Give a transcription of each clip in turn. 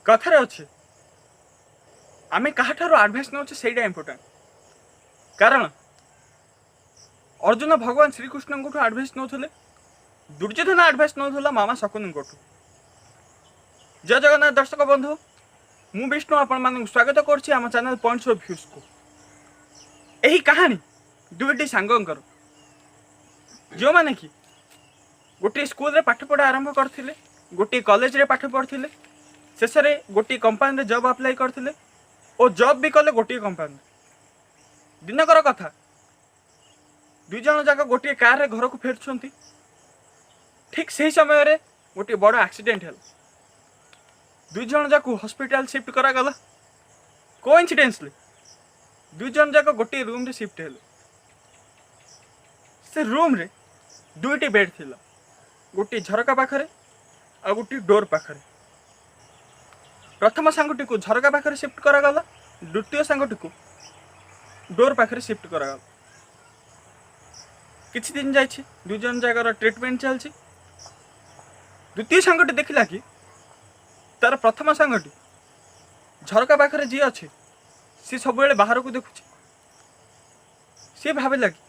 କଥାରେ ଅଛି, ଆମେ କାହାଠାରୁ ଆଡ଼ଭାଇସ୍ ନେଉଛେ ସେଇଟା ଇମ୍ପୋର୍ଟାଣ୍ଟ। କାରଣ ଅର୍ଜୁନ ଭଗବାନ ଶ୍ରୀକୃଷ୍ଣଙ୍କଠୁ ଆଡ଼ଭାଇସ୍ ନେଉଥିଲେ, ଦୁର୍ଯ୍ୟୋଧନ ଆଡ଼ଭାଇସ୍ ନେଉଥିଲା ମାମା ଶକୁନିଙ୍କଠୁ। ଜୟ ଜଗନ୍ନାଥ ଦର୍ଶକ ବନ୍ଧୁ, ମୁଁ ବିଷ୍ଣୁ ଆପଣମାନଙ୍କୁ ସ୍ୱାଗତ କରୁଛି ଆମ ଚ୍ୟାନେଲ୍ ପଏଣ୍ଟସ୍ ଅଫ୍ ଭ୍ୟୁଜ୍କୁ। ଏହି କାହାଣୀ ଦୁଇଟି ସାଙ୍ଗଙ୍କର, ଯେଉଁମାନେ କି ଗୋଟିଏ ସ୍କୁଲରେ ପାଠ ପଢ଼ା ଆରମ୍ଭ କରିଥିଲେ, ଗୋଟିଏ କଲେଜରେ ପାଠ ପଢ଼ିଥିଲେ, ଶେଷରେ ଗୋଟିଏ କମ୍ପାନୀରେ ଜବ୍ ଆପ୍ଲାଏ କରିଥିଲେ ଓ ଜବ୍ ବି କଲେ ଗୋଟିଏ କମ୍ପାନୀରେ। ଦିନକର କଥା, ଦୁଇ ଜଣ ଯାକ ଗୋଟିଏ କାରରେ ଘରକୁ ଫେରୁଛନ୍ତି। ଠିକ୍ ସେହି ସମୟରେ ଗୋଟିଏ ବଡ଼ ଆକ୍ସିଡେଣ୍ଟ ହେଲା। ଦୁଇ ଜଣ ଯାକୁ ହସ୍ପିଟାଲ ସିଫ୍ଟ କରାଗଲା। କୋଇନ୍ସିଡେନ୍ସଲି ଦୁଇ ଜଣ ଯାକ ଗୋଟିଏ ରୁମ୍ରେ ସିଫ୍ଟ ହେଲେ। ସେ ରୁମ୍ରେ ଦୁଇଟି ବେଡ୍ ଥିଲା, ଗୋଟିଏ ଝରକା ପାଖରେ ଆଉ ଗୋଟିଏ ଡୋର୍ ପାଖରେ। ପ୍ରଥମ ସାଙ୍ଗଟିକୁ ଝରକା ପାଖରେ ସିଫ୍ଟ କରାଗଲା, ଦ୍ୱିତୀୟ ସାଙ୍ଗଟିକୁ ଡୋର୍ ପାଖରେ ସିଫ୍ଟ କରାଗଲା। କିଛି ଦିନ ଯାଇଛି, ଦୁଇ ଜଣ ଯାକର ଟ୍ରିଟମେଣ୍ଟ ଚାଲିଛି। ଦ୍ୱିତୀୟ ସାଙ୍ଗଟି ଦେଖିଲା କି ତାର ପ୍ରଥମ ସାଙ୍ଗଟି ଝରକା ପାଖରେ ଯିଏ ଅଛି, ସିଏ ସବୁବେଳେ ବାହାରକୁ ଦେଖୁଛି। ସିଏ ଭାବିଲା କି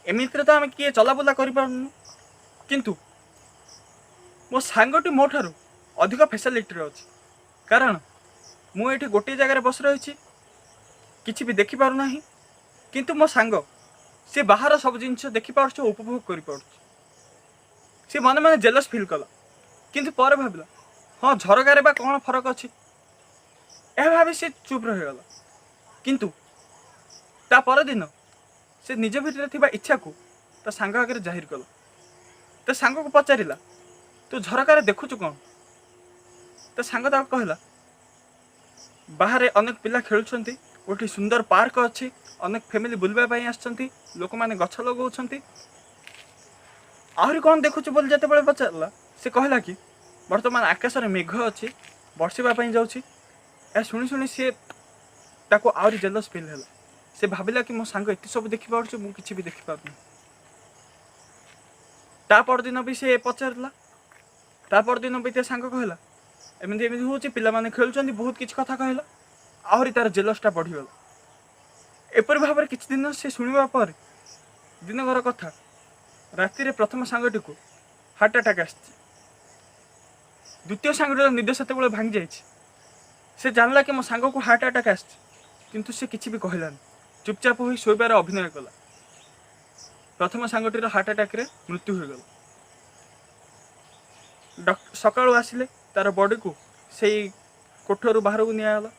ଏମିତିରେ ତ ଆମେ କିଏ ଚଲାବୁଲା କରିପାରୁନୁ, କିନ୍ତୁ ମୋ ସାଙ୍ଗଟି ମୋ ଠାରୁ ଅଧିକ ଫେସିଲିଟିରେ ଅଛି। କାରଣ ମୁଁ ଏଇଠି ଗୋଟିଏ ଜାଗାରେ ବସି ରହିଛି, କିଛି ବି ଦେଖିପାରୁନାହିଁ, କିନ୍ତୁ ମୋ ସାଙ୍ଗ ସେ ବାହାର ସବୁ ଜିନିଷ ଦେଖିପାରୁଛି ଓ ଉପଭୋଗ କରିପାରୁଛି। ସେ ମନେ ମନେ ଜେଲସ୍ ଫିଲ୍ କଲା, କିନ୍ତୁ ପରେ ଭାବିଲା, ହଁ, ଝରକାରେ ବା କ'ଣ ଫରକ ଅଛି? ଏହା ଭାବି ସେ ଚୁପ୍ ରହିଗଲା। କିନ୍ତୁ ତା ପରଦିନ ସେ ନିଜ ଭିତରେ ଥିବା ଇଚ୍ଛାକୁ ତା ସାଙ୍ଗ ଆଗରେ ଜାହିର କଲା। ତା ସାଙ୍ଗକୁ ପଚାରିଲା, "ତୁ ଝରକାରେ ଦେଖୁଛୁ କ'ଣ?" ତା ସାଙ୍ଗ ତାକୁ କହିଲା, "ବାହାରେ ଅନେକ ପିଲା ଖେଳୁଛନ୍ତି, ଗୋଟିଏ ସୁନ୍ଦର ପାର୍କ ଅଛି, ଅନେକ ଫ୍ୟାମିଲି ବୁଲିବା ପାଇଁ ଆସିଛନ୍ତି, ଲୋକମାନେ ଗଛ ଲଗାଉଛନ୍ତି।" ଆହୁରି କ'ଣ ଦେଖୁଛୁ ବୋଲି ଯେତେବେଳେ ପଚାରିଲା, ସେ କହିଲା କି ବର୍ତ୍ତମାନ ଆକାଶରେ ମେଘ ଅଛି, ବର୍ଷିବା ପାଇଁ ଯାଉଛି। ଏହା ଶୁଣି ଶୁଣି ସିଏ ତାକୁ ଆହୁରି ଜେଲସ୍ ଫିଲ୍ ହେଲା। ସେ ଭାବିଲା କି ମୋ ସାଙ୍ଗ ଏତେ ସବୁ ଦେଖିପାରୁଛି, ମୁଁ କିଛି ବି ଦେଖିପାରୁନି। ତା ପରଦିନ ବି ସେ ପଚାରିଲା। ତା ପରଦିନ ବି ତା ସାଙ୍ଗ କହିଲା, ଏମିତି ଏମିତି ହେଉଛି, ପିଲାମାନେ ଖେଳୁଛନ୍ତି, ବହୁତ କିଛି କଥା କହିଲା। ଆହୁରି ତାର ଜେଲସଟା ବଢ଼ିଗଲା। ଏପରି ଭାବରେ କିଛି ଦିନ ସେ ଶୁଣିବା ପରେ ଦିନକର କଥା, ରାତିରେ ପ୍ରଥମ ସାଙ୍ଗଟିକୁ ହାର୍ଟ ଆଟାକ୍ ଆସିଛି। ଦ୍ୱିତୀୟ ସାଙ୍ଗଟିର ନିଦ ସେତେବେଳେ ଭାଙ୍ଗି ଯାଇଛି। ସେ ଜାଣିଲା କି ମୋ ସାଙ୍ଗକୁ ହାର୍ଟ ଆଟାକ୍ ଆସିଛି, କିନ୍ତୁ ସେ କିଛି ବି କହିଲାନି, ଚୁପଚାପ ହୋଇ ଶୋଇବାର ଅଭିନୟ କଲା। ପ୍ରଥମ ସାଙ୍ଗଟିର ହାର୍ଟ ଆଟାକ୍ରେ ମୃତ୍ୟୁ ହୋଇଗଲା। ସକାଳୁ ଆସିଲେ, ତାର ବଡିକୁ ସେଇ କୋଠରୁ ବାହାରକୁ ନିଆଗଲା।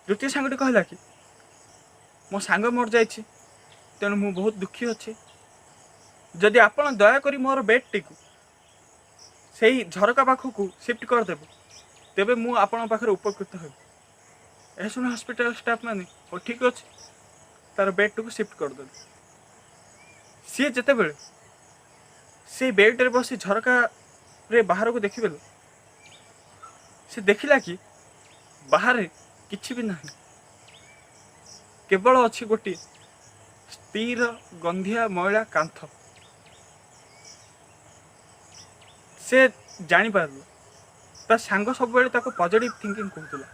ଦ୍ୱିତୀୟ ସାଙ୍ଗଟି କହିଲା କି ମୋ ସାଙ୍ଗ ମରିଯାଇଛି, ତେଣୁ ମୁଁ ବହୁତ ଦୁଃଖୀ ଅଛି। ଯଦି ଆପଣ ଦୟାକରି ମୋର ବେଡ୍ଟିକୁ ସେଇ ଝରକା ପାଖକୁ ସିଫ୍ଟ କରିଦେବେ, ତେବେ ମୁଁ ଆପଣଙ୍କ ପାଖରେ ଉପକୃତ ହେବି। ଏହା ଶୁଣି ହସ୍ପିଟାଲ ଷ୍ଟାଫ୍ ମାନେ ହଉ ଠିକ୍ ଅଛି, ତାର ବେଡ୍ଟିକୁ ସିଫ୍ଟ କରିଦେଲେ। ସିଏ ଯେତେବେଳେ ସେଇ ବେଡ୍ରେ ବସି ଝରକାରେ ବାହାରକୁ ଦେଖିଦେଲେ, ସେ ଦେଖିଲା କି ବାହାରେ କିଛି ବି ନାହିଁ, କେବଳ ଅଛି ଗୋଟିଏ ସ୍ଥିର ଗନ୍ଧିଆ ମଇଳା କାନ୍ଥ। ସେ ଜାଣିପାରିଲା ତା ସାଙ୍ଗ ସବୁବେଳେ ତାକୁ ପଜିଟିଭ୍ ଥିଙ୍କିଂ କହୁଥିଲା,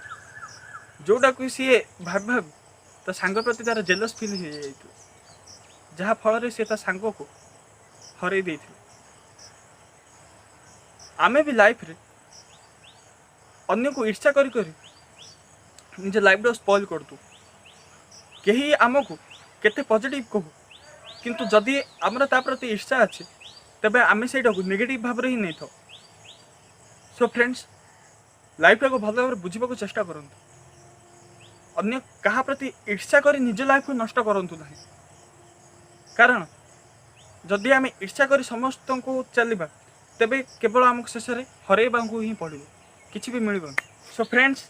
ଯେଉଁଟାକୁ ସିଏ ଭାବି ଭାବି ତା ସାଙ୍ଗ ପ୍ରତି ତାର ଜେଲସ୍ ଫିଲ୍ ହେଇଯାଇଥିଲା, ଯାହାଫଳରେ ସେ ତା ସାଙ୍ଗକୁ ହରେଇ ଦେଇଥିଲା। ଆମେ ବି ଲାଇଫରେ ଅନ୍ୟକୁ ଈର୍ଷା କରି କରି ନିଜ ଲାଇଫଟାକୁ ସ୍ପଏଲ୍ କରିଦଉ। କେହି ଆମକୁ କେତେ ପଜିଟିଭ୍ କହୁ, କିନ୍ତୁ ଯଦି ଆମର ତା ପ୍ରତି ଈର୍ଷା ଅଛି, ତେବେ ଆମେ ସେଇଟାକୁ ନେଗେଟିଭ୍ ଭାବରେ ହିଁ ନେଇଥାଉ। ସୋ ଫ୍ରେଣ୍ଡସ୍, ଲାଇଫଟାକୁ ଭଲ ଭାବରେ ବୁଝିବାକୁ ଚେଷ୍ଟା କରନ୍ତୁ। ଅନ୍ୟ କାହା ପ୍ରତି ଈର୍ଷା କରି ନିଜ ଲାଇଫକୁ ନଷ୍ଟ କରନ୍ତୁ ନାହିଁ। କାରଣ ଯଦି ଆମେ ଈର୍ଷା କରି ସମସ୍ତଙ୍କୁ ଚାଲିବା, ତେବେ କେବଳ ଆମକୁ ଶେଷରେ ହରେଇବାକୁ ହିଁ ପଡ଼ିବ, କିଛି ବି ମିଳିବନି। ସୋ ଫ୍ରେଣ୍ଡସ୍,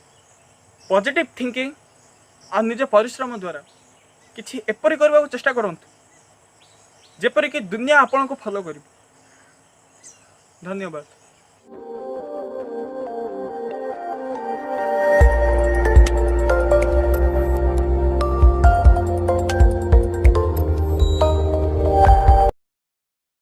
ପଜିଟିଭ୍ ଥିଙ୍କିଂ ଆଉ ନିଜ ପରିଶ୍ରମ ଦ୍ୱାରା କିଛି ଏପରି କରିବାକୁ ଚେଷ୍ଟା କରନ୍ତୁ, ଯେପରିକି ଦୁନିଆ ଆପଣଙ୍କୁ ଫଲୋ କରିବ। ଧନ୍ୟବାଦ।